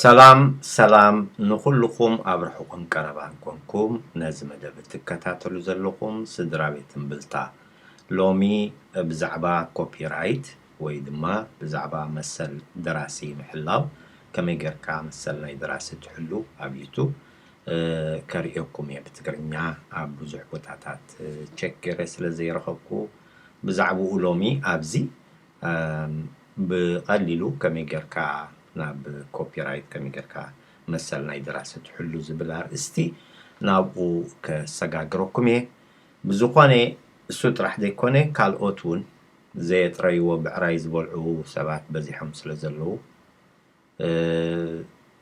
ሰላም ሰላም ንኹልኹም ኣብ ርሑቕን ቀረባን ኮንኩም ነዚ መደብ እትከታተሉ ዘለኹም ስድራ ቤት እምብልታ። ሎሚ ብዛዕባ ኮፒራይት ወይ ድማ ብዛዕባ መሰል ደራሲ ምሕላው፣ ከመይ ጌርካ መሰል ናይ ደራሲ ትሕሉ ኣብ ዩቱብ፣ እ፣ ከርእየኩም እየ። ብትግርኛ ኣብ ብዙሕ ቦታታት፣ እ፣ ቸክ ገይረ ስለ ዘይረኸብኩ ብዛዕባኡ ሎሚ ኣብዚ፣ እም፣ ብቐሊሉ ከመይ ጌርካ ናብ ኮፒራይት፣ ከመይ ጌርካ መሰል ናይ ደራሲ ትሕሉ ዝብል ኣርእስቲ ናብኡ ከሰጋግረኩም እየ። ብዝኾነ እሱ ጥራሕ ዘይኮነ ካልኦት እውን ዘየጥረይዎ ብዕራይ ዝበልዑ ሰባት በዚሖም ስለ ዘለዉ፣ እ፣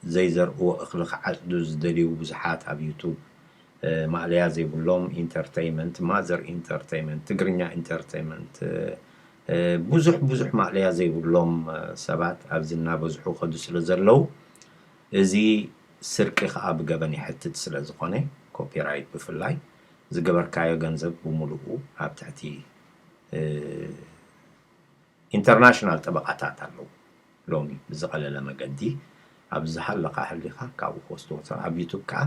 ዘይዘርእዎ እኽሊ ክዓጽዱ ዝደልዩ ብዙሓት ኣብ ዩቱብ፣ እ፣ ማእለያ ዘይብሎም ኢንተርተይመንት፣ ማዘር ኢንተርተይመንት፣ ትግርኛ ኢንተርተይመንት፣ እ፣ እ፣ ብዙሕ ብዙሕ ማእለያ ዘይብሎም፣ እ፣ ሰባት ኣብዚ እናበዝሑ ከዱ ስለ ዘለዉ እዚ ስርቂ ከኣ ብገበን ይሕትት ስለ ዝኾነ ኮፒራይት ብፍላይ ዝገበርካዮ ገንዘብ ብምሉኡ ኣብ ትሕቲ፣ እ፣ ኢንተርናሽናል ጠበቓታት ኣለዉ። ሎሚ ብዝቐለለ መገዲ ኣብ ዝሃለኻ ሃሊኻ ካብኡ ክወስድዎ ይኽእሉ። ኣብ ዩቱብ ከኣ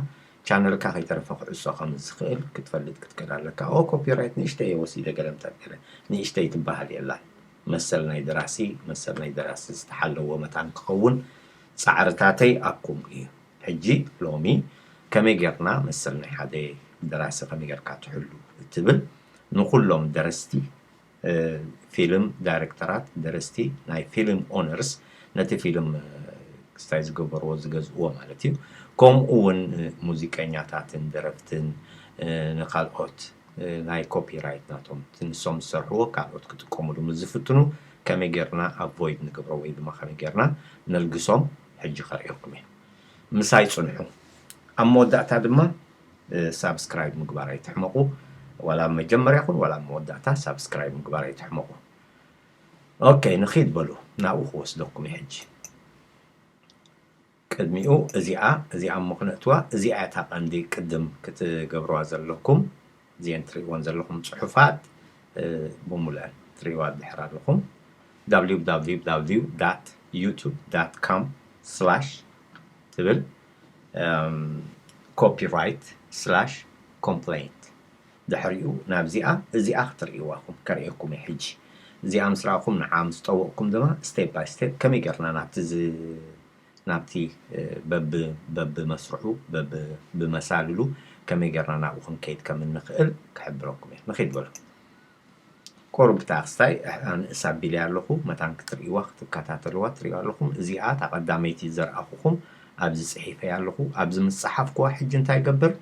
ቻነልካ ከይተረፈ ክዕጾ ከም ዝኽእል ክትፈልጥ ክትክእል ኣለካ። ኦ ኮፒራይት ንእሽተይ እየ ወሲደ ገለ ምታት ገለ ንእሽተይ ትበሃል የላን። መሰል ናይ ደራሲ፣ መሰል ናይ ደራሲ ዝተሓለዎ መታን ክኸውን ጻዕርታተይ ኣብኩም እዩ። ሕጂ ሎሚ ከመይ ጌርና መሰል ናይ ሓደ ደራሲ ከመይ ጌርካ ትሕሉ እትብል ንኹሎም ደረስቲ፣ እ፣ ፊልም ዳይሬክተራት፣ ደረስቲ፣ ናይ ፊልም ኦነርስ፣ ነቲ ፊልም፣ እ፣ ክስታይ ዝገበርዎ ዝገዝእዎ ማለት እዩ። ከምኡ እውን፣ እ፣ ሙዚቀኛታትን ደረፍትን፣ እ፣ ንኻልኦት፣ እ፣ ናይ ኮፒራይት ናቶም እቲ ንሶም ዝሰርሕዎ ካልኦት ክጥቀሙሉ ምስ ዝፍትኑ ከመይ ጌርና ኣቮይድ ንገብሮ ወይ ድማ ከመይ ጌርና ነልግሶም ሕጂ ከርእየኩም እየ። ምሳይ ጽንሑ። ኣብ መወዳእታ ድማ፣ እ፣ ሳብስክራይብ ምግባር ኣይትሕመቑ። ዋላ ኣብ መጀመርያ ይኹን ዋላ ኣብ መወዳእታ ሳብስክራይብ ምግባር ኣይትሕመቑ። ኦኬ፣ ንኺድ በሉ። ናብኡ ክወስደኩም እየ ሕጂ። ቅድሚኡ እዚኣ፣ እዚኣ እሞ ክነእትዋ፣ እዚኣ እታ ቀንዲ ቅድም ክትገብርዋ ዘለኩም። እዚአን ትርእይወን ዘለኹም ጽሑፋት፣ እ፣ ብምሉአን ትርእይዋ ድሕር ኣለኹም። ደብሊው ደብሊው ደብሊው ዳት ዩቱብ ዳት ኮም ስላሽ ትብል፣ እም፣ ኮፒራይት ስላሽ ኮምፕሌንት። ድሕሪኡ ናብዚኣ፣ እዚኣ ክትርእይዋ ኢኹም፣ ከርእየኩም እየ ሕጂ። እዚኣ ምስ ረኣኹም፣ ንዓ ምስ ጠወቕኩም ድማ፣ ስቴፕ ባይ ስቴፕ ከመይ ጌርና ናብቲ ዝ-፣ ናብቲ፣ እ፣ በብ-፣ በብመስርዑ፣ በብ-፣ ብመሳልሉ ከመይ ጌርና ናብኡ ክንከይድ ከም እንኽእል ክሕብረኩም እየ። ንኺድ በሉ። ቁሩብ እታ ክስታይ ኣንእስ ኣቢለ ኣለኹ። መታን ክትርእይዋ፣ ክትከታተልዋ ትርእዩ ኣለኹም። እዚኣ እታ ቀዳመይቲ ዘርኣኹኹም ኣብዚ ጽሒፈያ ኣለኹ። ኣብዚ ምስ ጸሓፍኩዋ ሕጂ እንታይ ይገብር?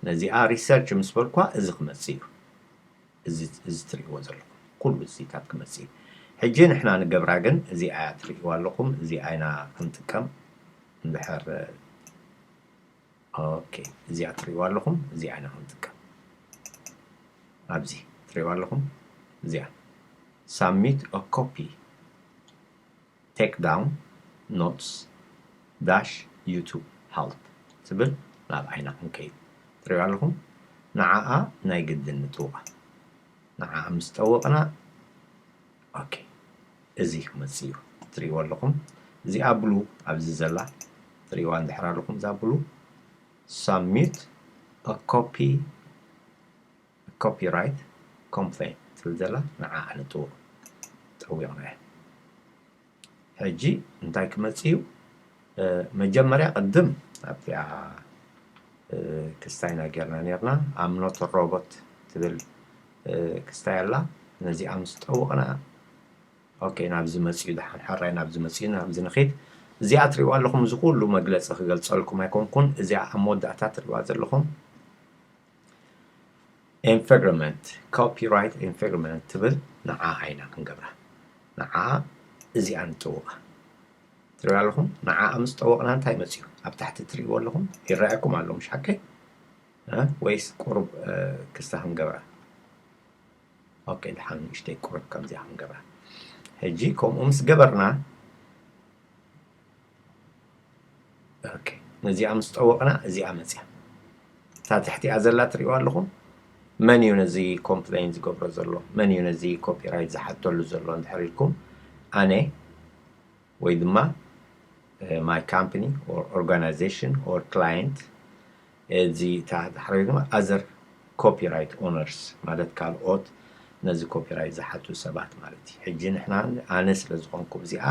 ነዚኣ ሪሰርች ምስ በልኳ እዚ ክመጽእ እዩ። እዚ፣ እዚ ትርእይዎ ዘለኹም ኩሉ እዚታት ክመጽእ እዩ። ሕጂ ንሕና ንገብራ ግን እዚኣ እያ ትርእይዋ ኣለኹም። እዚኣ ኢና ክንጥቀም እንድሕር ኦኬ፣ እዚኣ ትርእይዋ ኣለኹም፣ እዚኣ ኢና ክንጥቀም። ኣብዚ ትርእይዋ ኣለኹም፣ እዚኣ ሳብሚት ኦ ኮፒ ቴክ ዳውን ኖትስ ዳሽ ዩቱብ ሀልፕ ትብል ናብኣ ኢና ክንከይድ። ትርእይዋ ኣለኹም፣ ንዓኣ ናይ ግድን ንጥውቓ። ንዓኣ ምስ ጠወቕና፣ ኦኬ፣ እዚ ክመጽእ እዩ። ትርእይዎ ኣለኹም፣ እዚኣ ብሉ ኣብዚ ዘላ ትርእይዋ እንድሕር ኣለኹም፣ እዛ ብሉ ሳብሚት ኦ ኮፒ፣ ኮፒራይት ኮምፕሌንት ትብል ዘላ ንዓኣ ንጥውቕ። ጠዊቕናያ። ሕጂ እንታይ ክመጽእ እዩ? እ፣ መጀመርያ ቅድም ኣብቲኣ፣ እ፣ ክስታይና ጌርና ኔርና፣ ኣም ኖት ሮቦት ትብል፣ እ፣ ክስታይ ኣላ። ነዚኣ ምስ ጠወቕና፣ ኦኬ፣ ናብዚ መጽኡ፣ ደሓን ሕራይ ናብዚ መጽኡ፣ ናብዚ ንኺድ። እዚኣ ትርእይዋ ኣለኹም፣ እዚ ኩሉ መግለጺ ክገልጸልኩም ኣይኮንኩን። እዚኣ ኣብ መወዳእታ ትርእይዋ ዘለኹም ኢንፍሪንጅመንት፣ ኮፒራይት ኢንፍሪንጅመንት ትብል ንዓኣ ኢና ክንገብራ። ንዓኣ እዚኣ ንጥውቓ። ትርእይዋ ኣለኹም፣ ንዓኣ ምስ ጠወቕና እንታይ መጽኡ? ኣብ ታሕቲ ትርእይዎ ኣለኹም፣ ይረኣየኩም ኣሎ፣ ምሽ ሓቀይ? እ? ወይስ ቁሩብ፣ እ፣ ክስታ ክንገብራ? ኦኬ፣ ደሓን ንእሽተይ ቁሩብ ከምዚኣ ክንገብራ። ሕጂ ከምኡ ምስ ገበርና፣ ኦኬ፣ ነዚኣ ምስ ጠወቕና፣ እዚኣ መጽያ። እታ ትሕቲኣ ዘላ ትርእይዋ ኣለኹም? መን እዩ ነዚ ኮምፕሌን ዝገብሮ ዘሎ? መን እዩ ነዚ ኮፒራይት ዝሓተሉ ዘሎ እንድሕር ኢልኩም፣ ኣነ ወይ ድማ፣ my company or organization or client እዚ ታሕቲ ሓረግ ድማ other copyright owners ማለት ካልኦት ነዚ copyright ዝሓቱ ሰባት ማለት እዩ። ሕጂ ንሕና ኣነ ስለ ዝኾንኩ እዚኣ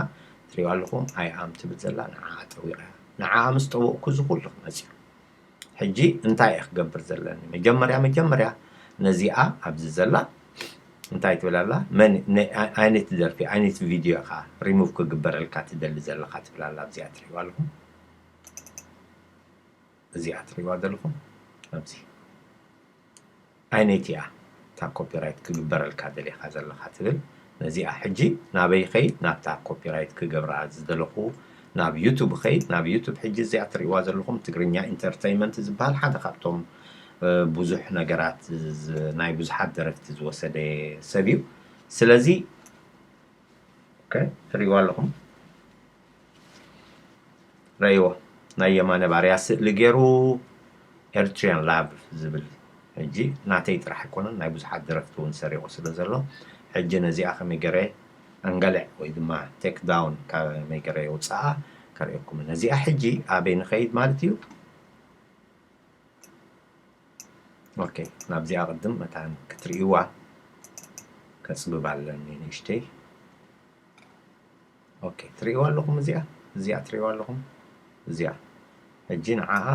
ትሪእዋ ኣለኹም I am ትብል ዘላ ንዓ ጠዊቐ ንዓ ምስ ጠወቕኩ እዚ ኩሉ ክመፅእ እዩ። ሕጂ እንታይ እየ ክገብር ዘለኒ? መጀመርያ መጀመርያ ነዚኣ ኣብዚ ዘላ እንታይ ትብል ኣላ? መን ዓይነት ደርፊ ዓይነት ቪድዮ ኢኻ remove ክግበረልካ ትደሊ ዘለኻ ትብል ኣላ። ኣብዚኣ ትሪእዋ ኣለኹም። እዚኣ ትሪእዋ ዘለኹም ኣብዚ ዓይነት እያ እታ copyright ክግበረልካ ደሊኻ ዘለኻ ትብል። ነዚኣ ሕጂ ናበይ ኸይድ? ናብታ copyright ክገብራ ዝደለኹ ናብ YouTube ኸይድ። ናብ YouTube ሕጂ እዚኣ ትሪእዋ ዘለኹም ትግርኛ ኢንተርተይመንት ዝበሃል ሓደ ካብቶም ብዙሕ ነገራት ናይ ብዙሓት ደረፍቲ ዝወሰደ ሰብ እዩ። ስለዚ ትሪእዋ ኣለኹም ረእይዎ ናይ የማነ ባርያ ስእሊ ገይሩ Eritrean Love ዝብል ሕጂ ናተይ ጥራሕ ኣይኮነን ናይ ብዙሓት ደረፍቲ እውን ሰሪቑ ስለ ዘሎ ሕጂ ነዚኣ ከመይ ገረ ኣንገልዕ ወይ ድማ take down ከመይ ገረ የውፅኣ ከርእየኩም ነዚኣ ሕጂ ኣበይ ንኸይድ ማለት እዩ። ኦኬ ናብዚኣ ቅድም መታን ክትርእይዋ ከፅብብ ኣለኒ ንእሽተይ። ኦኬ ትርእይዋ ኣለኹም እዚኣ እዚኣ ትርእይዋ ኣለኹም እዚኣ ሕጂ ንዓኣ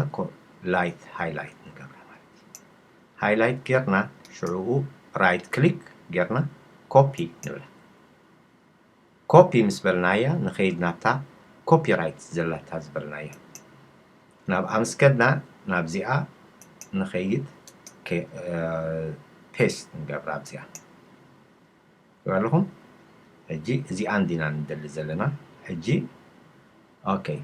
light highlight ንገብራ ማለት እዩ። Highlight ጌርና ሽዑኡ right click ጌርና copy ንብላ። Copy ምስ በልናያ ንኸይድ ናብታ copyright ዘላታ ዝበልናያ ናብኣ ምስ ከድና ናብዚኣ ንኸይድ paste ንገብራ ኣብዚኣ ኣለኹም። ሕጂ እዚኣ እንዲና ንደሊ ዘለና ሕጂ okay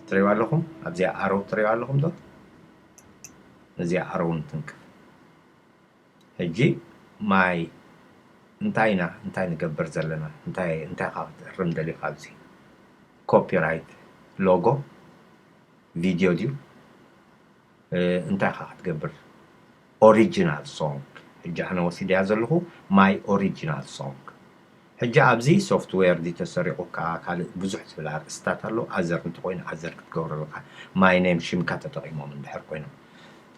ትሪእዋ ኣለኹም ኣብዚኣ ኣረው ትሪእዋ ኣለኹም ዶ እዚኣ ኣረው ንትንክፍ። ሕጂ my እንታይ ኢና እንታይ ንገብር ዘለና እንታይ እንታይ ካ ክትእርም ደሊኻ ኣብዚ copyright logo video ድዩ እንታይ ካ ክትገብር original song ሕጂ ኣነ ወሲደያ ዘለኹ my original song ሕጂ ኣብዚ software ድዩ ተሰሪቑ ከዓ ካልእ ብዙሕ ዝብል ኣርእስታት ኣሎ other እንተኮይኑ other ክትገብሮ ኣለካ my name ሽምካ ተጠቒሞም እንድሕር ኮይኖም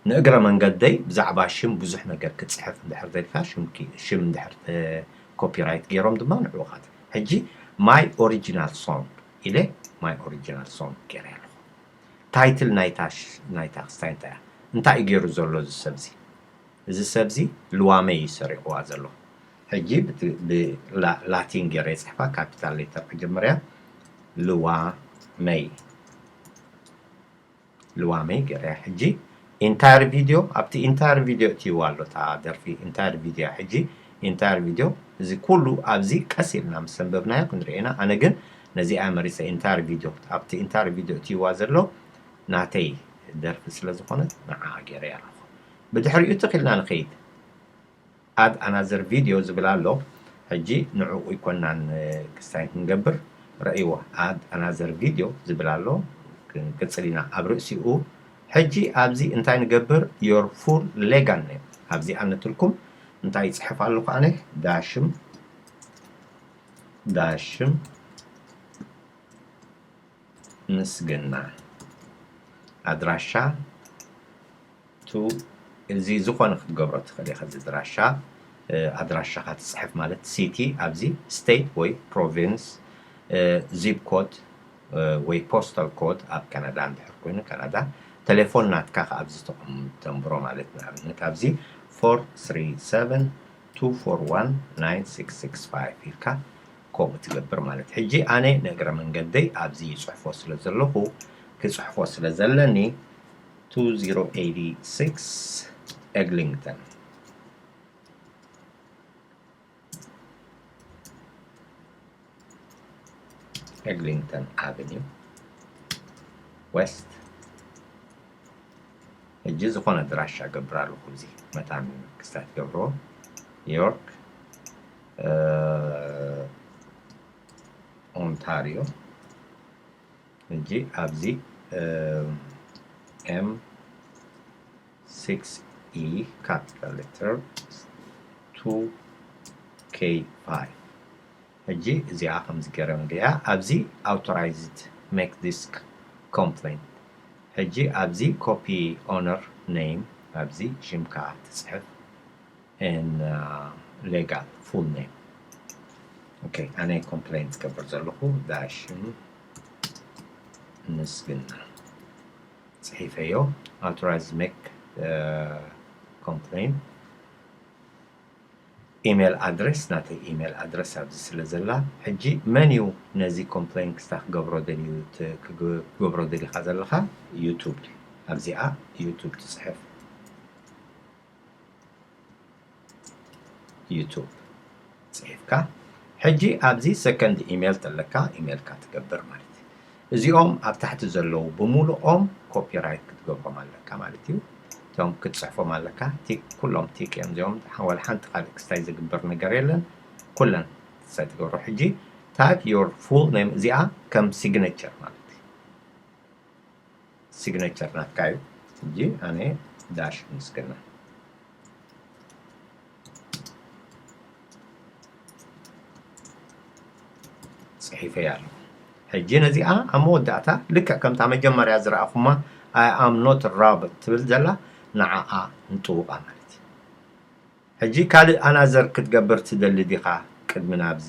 ንእግረ መንገደይ ብዛዕባ ሽም ብዙሕ ነገር ክፅሕፍ እንድሕር ደልካ ሽም እንድሕር copyright ገይሮም ድማ ንዕኡ ካት ሕጂ my original song ኢለ my original song ገይረ ኣለኹ title ናይታ ክስታይ እንታይ እያ እንታይ እዩ ገይሩ ዘሎ እዚ ሰብዚ እዚ ሰብዚ ልዋመይ እዩ ሰሪቕዋ ዘሎ ሕጂ ብላቲን ገይረ ይፅሕፋ capital letter መጀመርያ ልዋመይ ልዋመይ ገይረ ሕጂ entire video ኣብቲ entire video እትይዋ ኣሎ እታ ደርፊ entire video ሕጂ entire video እዚ ኩሉ ኣብዚ ቀስ ኢልና ምስ ኣንበብናዮ ክንርኢ ኢና ኣነ ግን ነዚኣ መሪፀ entire video ኣብቲ entire video እትይዋ ዘሎ ናተይ ደርፊ ስለ ዝኾነት ንዓ ገይረ ኣለኹ ብድሕሪኡ ትኽልና ንኸይድ add another video ዝብል ኣሎ ሕጂ ንዕኡ ይኮናን ክስታይ ክንገብር ረእይዎ add another video ዝብል ኣሎ ክንቅፅል ኢና ኣብ ርእሲኡ ሕጂ ኣብዚ እንታይ ንገብር your full legal name ኣብዚኣ ነትልኩም እንታይ ይፅሕፍ ኣለኹ ኣነ ዳሽም ዳሽም ምስግና ኣድራሻ ቱ እዚ ዝኾነ ክትገብሮ ትኽእል ኢኻ እዚ ኣድራሻ ኣድራሻኻ ትፅሕፍ ማለት city ኣብዚ state ወይ province zip code ወይ postal code ኣብ ካናዳ እንድሕር ኮይኑ ካናዳ ቴሌፎን ናትካ ከዓ ኣብዚ ተንብሮ ማለት ንኣብነት ኣብዚ four three seven two four one nine six six five ኢልካ ከምኡ ትገብር ማለት ሕጂ ኣነ ንእግረ መንገደይ ኣብዚ ይፅሕፎ ስለ ዘለኹ ክፅሕፎ ስለ ዘለኒ two zero eighty six Eglinton Eglinton Avenue West ሕጂ ዝኾነ ኣድራሻ ገብር ኣለኹ እዚ መታን ክስታይ ትገብርዎ ዮርክ ኦንታሪዮ ሕጂ ኣብዚ M six E capital letter two K five ሕጂ እዚኣ ከምዚ ገይረ ንሪኣ። ኣብዚ ኣውቶራይዝድ ሜክ ዲስክ ኮምፕሌንት። ሕጂ ኣብዚ ኮፒ ኦነር ኔም፣ ኣብዚ ሽምካ ትፅሕፍ፣ ን ሌጋል ፉል ኔም። ኦኬ፣ ኣነ ኮምፕሌንት ዝገብር ዘለኹ ዳሽን ምስግና ፅሒፈዮ። ኣውቶራይዝ ሜክ ኮምፕሌን። ኢሜል ኣድረስ፣ ናተይ ኢሜል ኣድረስ ኣብዚ ስለ ዘላ። ሕጂ መን እዩ ነዚ ኮምፕሌን ክስታ ክገብሮ ደልዩ፣ ት- ክግ- ክገብሮ ደሊኻ ዘለኻ? ዩቱብ። ኣብዚኣ ዩቱብ ትፅሕፍ። ዩቱብ ፅሒፍካ፣ ሕጂ ኣብዚ ሰከንድ ኢሜል ተለካ ኢሜልካ ትገብር ማለት እዩ። እዚኦም ኣብ ታሕቲ ዘለዉ ብምሉኦም ኮፒራይት ክትገብሮም ኣለካ ማለት እዩ። እቶም ክትፅሕፎም ኣለካ። ቲክ፣ ኩሎም ቲክ እዮም እዚኦም። ወላ ሓንቲ ካልእ ክስታይ ዝግበር ነገር የለን። ኩለን ክስታይ ትገብሮ። ሕጂ ታይፕ ዮር ፉል ኔም፣ እዚኣ ከም ሲግነቸር ማለት እዩ። ሲግነቸር ናትካ እዩ። ሕጂ ኣነ ዳሽ ምስግና ፅሒፈያ ኣለኹ። ሕጂ ነዚኣ ኣብ መወዳእታ ልክዕ ከምታ መጀመርያ ዝረኣኹማ፣ ኣይ ኣም ኖት ሮቦት ትብል ዘላ፣ ንዓኣ ንጥውቓ ማለት እዩ። ሕጂ ካልእ ኣናዘር ክትገብር ትደሊ ዲኻ? ቅድሚ ናብዚ፣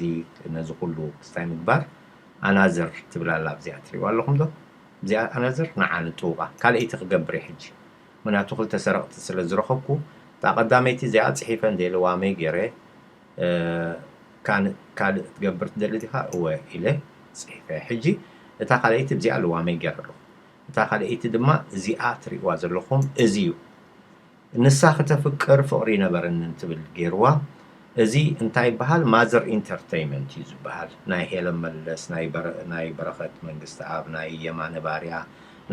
ነዚ ኩሉ ክስታይ ምግባር፣ ኣናዘር ትብል ኣላ ኣብዚኣ፣ ትሪእዋ ኣለኹም ዶ? እዚኣ ኣናዘር ንዓ ንጥውቓ። ካልኣይቲ ክገብር እየ ሕጂ። ምኽንያቱ ክልተ ሰረቕቲ ስለ ዝረኸብኩ፣ እታ ቀዳመይቲ እዚኣ ጽሒፈ እንደ ልዋመይ ገይረ፣ እ፣ ካን-፣ ካልእ ክትገብር ትደሊ ዲኻ? እወ ኢለ ጽሒፈ። ሕጂ እታ ካልኣይቲ እዚኣ ልዋመይ ገይረ ኣለኹ። እታ ካልኣይቲ ድማ እዚኣ ትርእይዋ ዘለኹም እዚ እዩ። ንሳ ከተፍቅር ፍቕሪ ይነበረኒ እንትብል ገይርዋ። እዚ እንታይ ይበሃል? ማዘር ኢንተርተይመንት እዩ ዝበሃል። ናይ ሄለን መለስ፣ ናይ በረ-፣ ናይ በረኸት መንግስተኣብ፣ ናይ የማነ ባርያ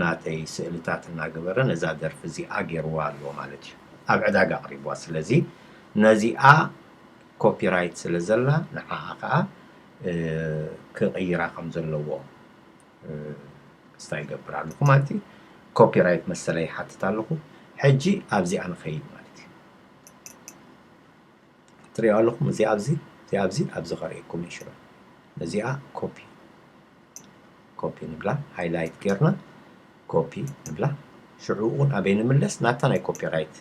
ናተይ ስእልታት እናገበረ ነዛ ደርፊ እዚኣ ገይርዋ ኣሎ ማለት እዩ። ኣብ ዕዳጋ ኣቕሪብዋ። ስለዚ ነዚኣ ኮፒራይት ስለ ዘላ ንዓኣ ኸዓ፣ እ፣ ክቕይራ ከም ዘለዎ፣ እ፣ ክስታይ ይገብር ኣለኹ ማለት እዩ። ኮፒራይት መሰለይ ይሓትት ኣለኹ። ሕጂ ኣብዚኣ ንኸይድ ማለት እዩ። ትሪኦ ኣለኹም፣ እዚ ኣብዚ፣ እዚ ኣብዚ፣ ኣብዚ ከርእየኩም እየ ሽዑ። ነዚኣ ኮፒ፣ ኮፒ ንብላ፣ ሃይላይት ጌርና ኮፒ ንብላ። ሽዑ እውን ኣበይ ንምለስ? ናብታ ናይ ኮፒራይት፣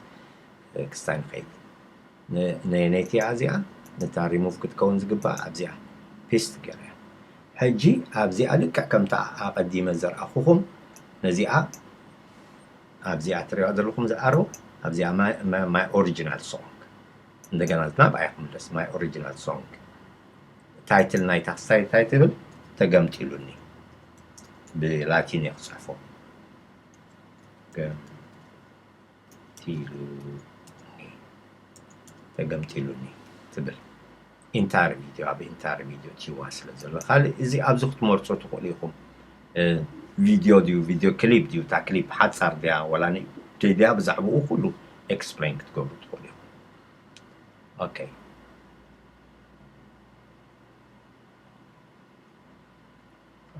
እ፣ ክስታይ ንኸይድ። ን-፣ ነ-፣ ነይቲ እያ እዚኣ፣ ነታ ሪሙቭ ክትከውን ዝግባእ ኣብዚኣ ፔስት ገይረያ። ሕጂ ኣብዚኣ ልክዕ ከምታ ኣቐዲመ ዘርኣኹኹም፣ ነዚኣ ኣብዚኣ ትሪእዋ ዘለኹም ዝኣረው፣ ኣብዚኣ ማይ፣ ማይ፣ ማይ ኦሪጂናል ሶንግ። እንደገና ናብኣ እያ ክምለስ፣ ማይ ኦሪጂናል ሶንግ። ታይትል ናይታ ክስታይ እንታይ ትብል? ተገምጢሉኒ። ብላቲን እየ ክፅሕፎ። ገምጢሉኒ፣ ተገምጢሉኒ ትብል። ኢንታር ቪድዮ፣ ኣብ ኢንታር ቪድዮ ቲዋ ስለ ዘሎ። ካልእ እዚ ኣብዚ ክትመርጾ ትኽእሉ ኢኹም። እ፣ ቪድዮ ድዩ፣ ቪድዮ ክሊፕ ድዩ፣ እታ ክሊፕ ሓጻር ድያ፣ ወላ ንእሽተይ ድያ፣ ብዛዕባኡ ኩሉ ኤክስፕሌን ክትገብሩ ትኽእሉ ኢኹም። ኦኬ።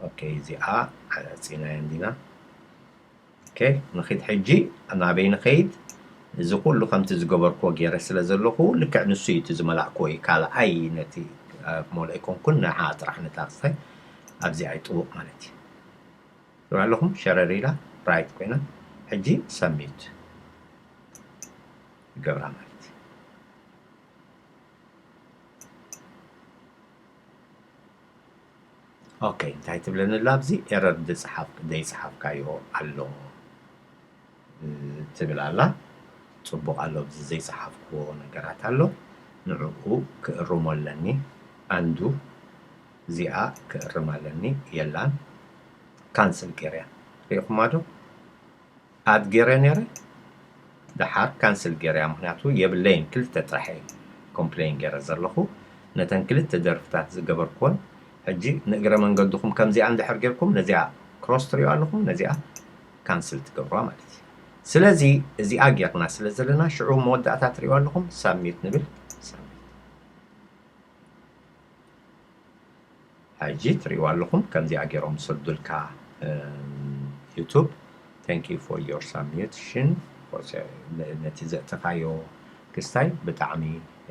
ኦኬ፣ እዚኣ ዓፂናዮ እንዲና። ኦኬ፣ ንኺድ ሕጂ ናበይ ንኸይድ? እዚ ኩሉ ከምቲ ዝገበርክዎ ገይረ ስለ ዘለኹ፣ ልክዕ ንሱ እዩ እቲ ዝመላእክዎ እዩ። ካልኣይ ነቲ፣ እ፣ ክመልኦ ኣይኮንኩን፣ ንዓ ጥራሕ ነታ ክስታይ ኣብዚኣ ይጥውቕ ማለት እዩ። ርኣ ኣለኹም፣ ሸረር ኢላ ራይት ኮይና፣ ሕጂ ሰብሚት ይገብራ ማለት እዩ። ኦኬ፣ እንታይ ትብለኒ ኣላ ኣብዚ? ኤረር ዝጸሓፍ-፣ ዘይጸሓፍካዮ ኣሎ፣ እ፣ ትብል ኣላ። ጽቡቕ ኣሎ፣ ኣብዚ ዘይጸሓፍክዎ ነገራት ኣሎ። ንዕኡ ክእርሞ ኣለኒ። ኣንዱ እዚኣ ክእርም ኣለኒ። የላን። ካንስል ገይረያ። ርኢኹማ ዶ? ኣድ ገይረ ነይረ፣ ደሓር ካንስል ገይረያ፣ ምኽንያቱ የብለይን፣ ክልተ ጥራሕ እየ ኮምፕሌን ገይረ ዘለኹ። ነተን ክልተ ደርፍታት ዝገበርኩወን፣ ሕጂ ንእግረ መንገድኹም ከምዚኣ እንድሕር ጌርኩም፣ ነዚኣ ክሮስ ትሪኡ ኣለኹም፣ ነዚኣ ካንስል ትገብሩዋ ማለት እዩ። ስለዚ እዚኣ ጌርና ስለ ዘለና፣ ሽዑ መወዳእታ ትሪኡ ኣለኹም፣ ሳብሚት ንብል፣ ሳብሚት። ሕጂ ትሪእዋ ኣለኹም፣ ከምዚኣ ገይሮም ዝሰዱልካ፣ እም፣ ዩቱብ። Thank you for your submission። ነ-፣ ነቲ ዘእተኻዮ ክስታይ ብጣዕሚ፣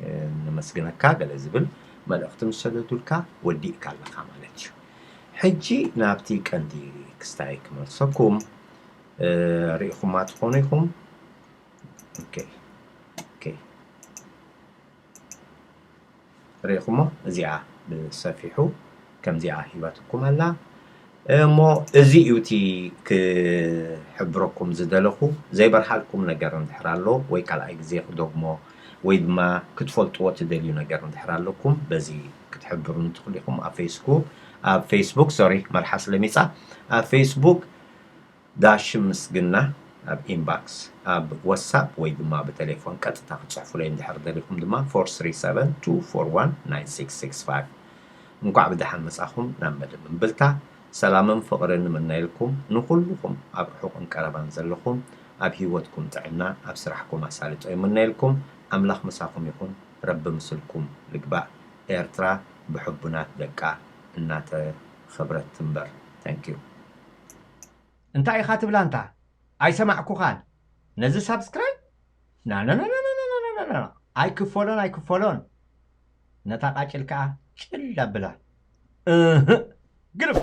እ፣ ነመስግነካ ገለ ዝብል። መልእኽቲ ምስ ሰደዱልካ ወዲእካ ኣለኻ ማለት እዩ። ሕጂ ናብቲ ቀንዲ ክስታይ ክመልሰኩም። እ፣ ርኢኹማ ትኾኑ ኢኹም። ኦኬ፣ ኦኬ። ርኢኹሞ፣ እዚኣ ብሰፊሑ ከምዚኣ ሂባትኩም ኣላ። እሞ እዚ እዩ እቲ ክሕብረኩም ዝደለኹ። ዘይበርሃልኩም ነገር እንድሕር ኣሎ ወይ ካልኣይ ግዜ ክደግሞ ወይ ድማ ክትፈልጥዎ ትደልዩ ነገር እንድሕር ኣለኩም፣ በዚ ክትሕብሩኒ ትኽእሉ ኢኹም። ኣብ ፌስቡክ፣ ኣብ ፌስቡክ፣ ሶሪ፣ መርሓ ስለሚጻ፣ ኣብ ፌስቡክ ዳሽም ምስግና ኣብ ኢንባክስ፣ ኣብ ዋትሳፕ ወይ ድማ ብቴሌፎን ቀጥታ ክትጽሕፉለይ እንድሕር ደሊኹም ድማ ፎር ስሪ ሰቨን ቱ ፎር ዋን ናይን ሲክስ ሲክስ ፋይቭ። እንኳዕ ብደሓን መጻኹም ናብ መደብ እምብልታ። ሰላምን ፍቕርን ንምነየልኩም፣ ንኹልኹም ኣብ ርሑቕን ቀረባን ዘለኹም፣ ኣብ ህይወትኩም ጥዕና፣ ኣብ ስራሕኩም ኣሳልጦ ይምነየልኩም። ኣምላኽ ምሳኹም ይኹን። ረቢ ምስልኩም ልግባእ። ኤርትራ ብሕቡናት ደቃ እናተኸብረት ትንበር። ታንኪዩ። እንታይ ኢኻ ትብላ እንታ? ኣይሰማዕኩኻን። ነዚ ሳብስክራይብ ናናናናናናናናና ኣይክፈሎን ኣይክፈሎን። ነታ ቃጭል ከኣ ጭል ኣብላ። እህ፣ ግርም።